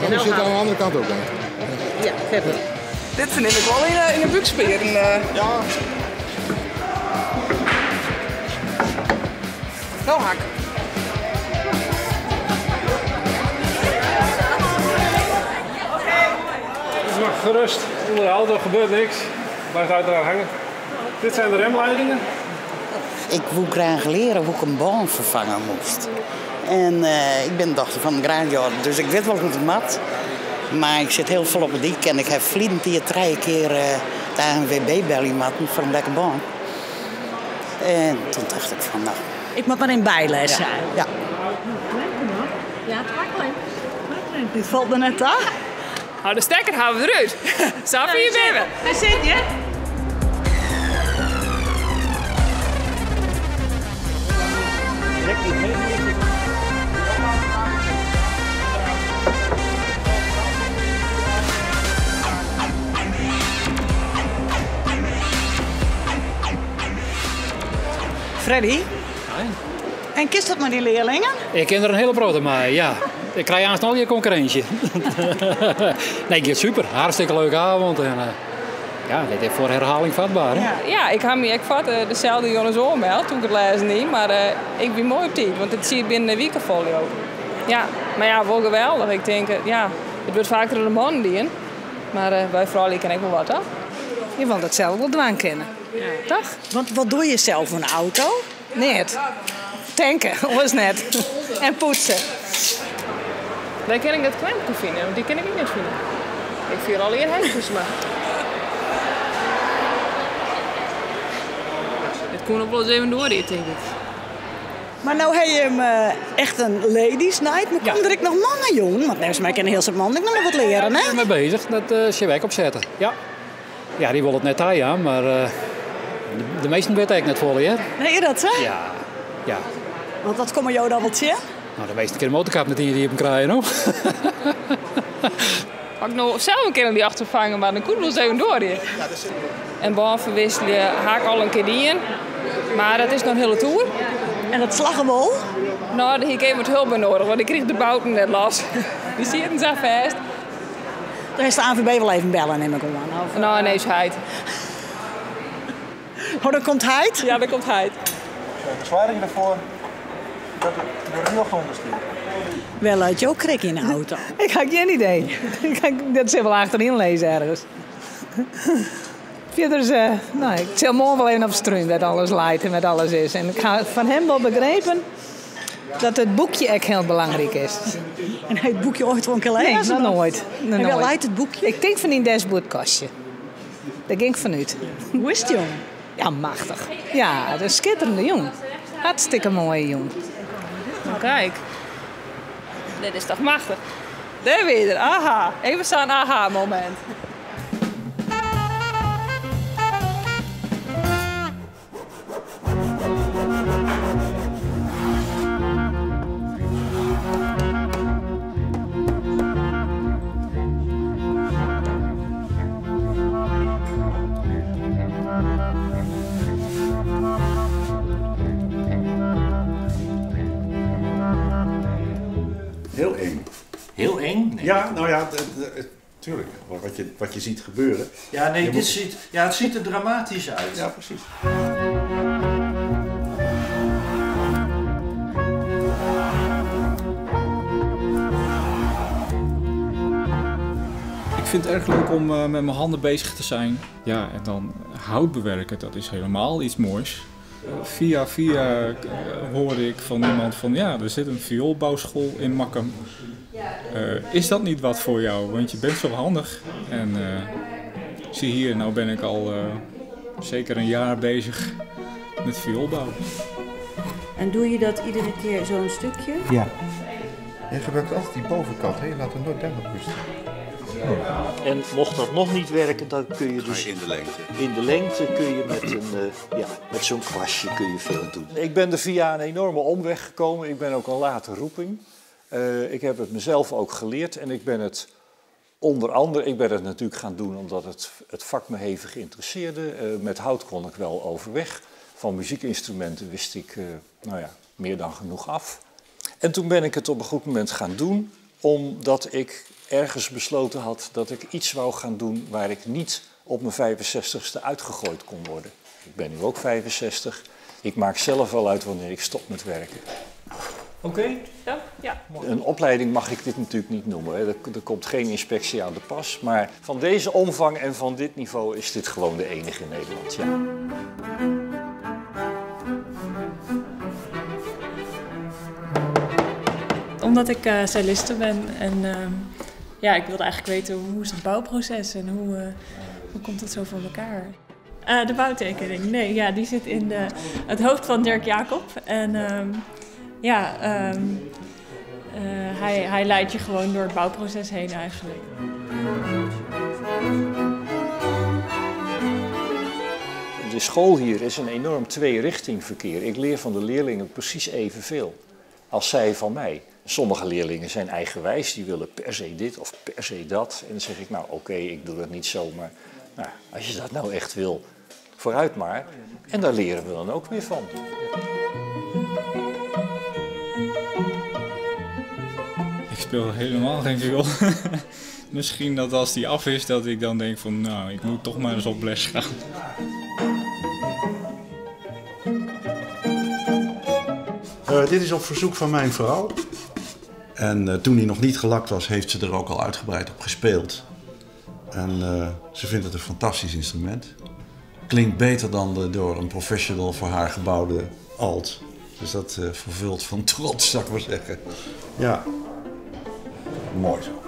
Ja, die zit aan de andere kant ook, hè? Ja, verder. Dit vind ik wel in de buikspieren. Ja. Nou, hak. Het mag gerust onder de auto, gebeurt niks. Blijft uiteraard hangen. Dit zijn de remleidingen. Ik wil graag leren hoe ik een baan vervangen moest. En ik ben dochter van een graanjaar, dus ik weet wel hoe het moet. Maar ik zit heel vol op het dik en ik heb vliegend hier 3 keer de ANWB bellen moeten voor een lekker baan. En toen dacht ik van nou... Ik moet maar in bijles Ja. zijn. Ja. Ja, het makkelijk. Dit valt er net aan. Nou, de stekker halen we eruit. Zo vind je benen. Daar zit je. Freddy? En kist dat maar die leerlingen? Ik ken er een hele brood mee, ja. Ik krijg aansnel je concurrentie. Nee, het is super. Hartstikke leuke avond. En ja, dit is voor herhaling vatbaar. Hè? Ja. Ja, ik heb me ik vat dezelfde Jonas Oormel toen ik het lezen niet, maar ik ben mooi op tijd, want het zie je binnen een week vol ook. Ja, maar ja, wel geweldig. Ik denk, ja, het wordt vaker door de mannen die in, maar wij vrouwen kennen ook wel wat, hè? Je wilt het zelf wel dwang kennen, Ja. toch? Want wat doe je zelf voor een auto? Net. Tanken, was net. En poetsen. Daar ken ik dat klemke vinden, want die ken ik niet vinden. Ik vier al eerder hemdjes, maar. Het kon nog wel eens even door, denk ik. Maar nou heb je hem echt een ladies night, maar komt er ik nog mannen, jong? Want volgens mij kennen heel veel mannen ik nog wat leren, hè? Ik ben mee bezig, dat is je opzetten. Ja. Ja, die wil het net aan, ja, maar de meesten weten eigenlijk net vol, hè? Nee, dat, hè? Ja, ja. Want dat komen jou dan wel zien? Nou, de meeste keer de motorkap net die op hem krijgen, hoor. Had ik nou zelf een keer die achtervangen, maar dan kon ik wel eens even door hier. En baan verwisselen, haak al een keer in. Maar dat is nog een hele toer. En dat slaggenwol? Nou, daar heb ik even wat hulp bij nodig, want ik kreeg de bouten net los. Die zitten zo vast. Daar is de ANVB wel even bellen, neem ik aan. Of... Nou, nee, is hij. Oh, dan komt hij? Ja, dan komt hij. De verzwaring ervoor dat het de riool onder stuurt. Wel uit jouw krik in de auto. Ik had geen idee. Ik had dat ze wel achterin lezen ergens. Verder is, nou, ik zal morgen wel even op stream met alles leidt en met alles is. En ik ga van hem wel begrepen dat het boekje echt heel belangrijk is. En hij het boekje ooit wel een keer lezen? Nee, nog nooit. Nog En wel nooit. leidt het boekje? Ik denk van in dashboardkastje. Daar ging ik vanuit. Hoe is het, jong? Ja, machtig. Ja, dat is een schitterende jong. Hartstikke mooie jong. Nou, kijk. Dit is toch machtig. Daar weer. Aha. Even zo'n aha-moment. Heel eng. Heel eng? Nee. Ja, nou ja, tuurlijk. Wat je ziet gebeuren. Ja, nee, Je dit moet ziet, ja, het ziet er dramatisch uit. Ja, precies. Ik vind het erg leuk om met mijn handen bezig te zijn. Ja, en dan hout bewerken, dat is helemaal iets moois. Via via hoorde ik van iemand van, ja, er zit een vioolbouwschool in Makkum. Is dat niet wat voor jou? Want je bent zo handig. En zie hier, nou ben ik al zeker een jaar bezig met vioolbouw. En doe je dat iedere keer zo'n stukje? Ja. Je gebruikt altijd die bovenkant, hè? Je laat er nooit daar op rusten. En mocht dat nog niet werken, dan kun je Ga dus je in de lengte. In de lengte kun je met zo'n kwastje kun je veel doen. Ik ben er via een enorme omweg gekomen. Ik ben ook een late roeping. Ik heb het mezelf ook geleerd en ik ben het onder andere, ik ben het natuurlijk gaan doen omdat het vak me hevig interesseerde. Met hout kon ik wel overweg. Van muziekinstrumenten wist ik meer dan genoeg af. En toen ben ik het op een goed moment gaan doen. Omdat ik ergens besloten had dat ik iets wou gaan doen waar ik niet op mijn 65ste uitgegooid kon worden. Ik ben nu ook 65. Ik maak zelf wel uit wanneer ik stop met werken. Oké? Ja, ja. Een opleiding mag ik dit natuurlijk niet noemen. Hè. Er komt geen inspectie aan de pas. Maar van deze omvang en van dit niveau is dit gewoon de enige in Nederland. Ja. Omdat ik celliste ben en ja, ik wilde eigenlijk weten hoe is het bouwproces en hoe komt dat zo voor elkaar? De bouwtekening, nee, ja, die zit in het hoofd van Dirk Jacob. En hij leidt je gewoon door het bouwproces heen eigenlijk. De school hier is een enorm tweerichtingverkeer. Ik leer van de leerlingen precies evenveel als zij van mij. Sommige leerlingen zijn eigenwijs, die willen per se dit of per se dat. En dan zeg ik, nou oké, ik doe dat niet zo, maar nou, als je dat nou echt wil, vooruit maar. En daar leren we dan ook weer van. Ik speel helemaal geen viool. Misschien dat als die af is, dat ik dan denk van, nou, ik moet toch maar eens op les gaan. Dit is op verzoek van mijn vrouw. En toen hij nog niet gelakt was, heeft ze er ook al uitgebreid op gespeeld. En ze vindt het een fantastisch instrument. Klinkt beter dan de door een professional voor haar gebouwde alt. Dus dat vervult van trots, zou ik maar zeggen. Ja, mooi zo.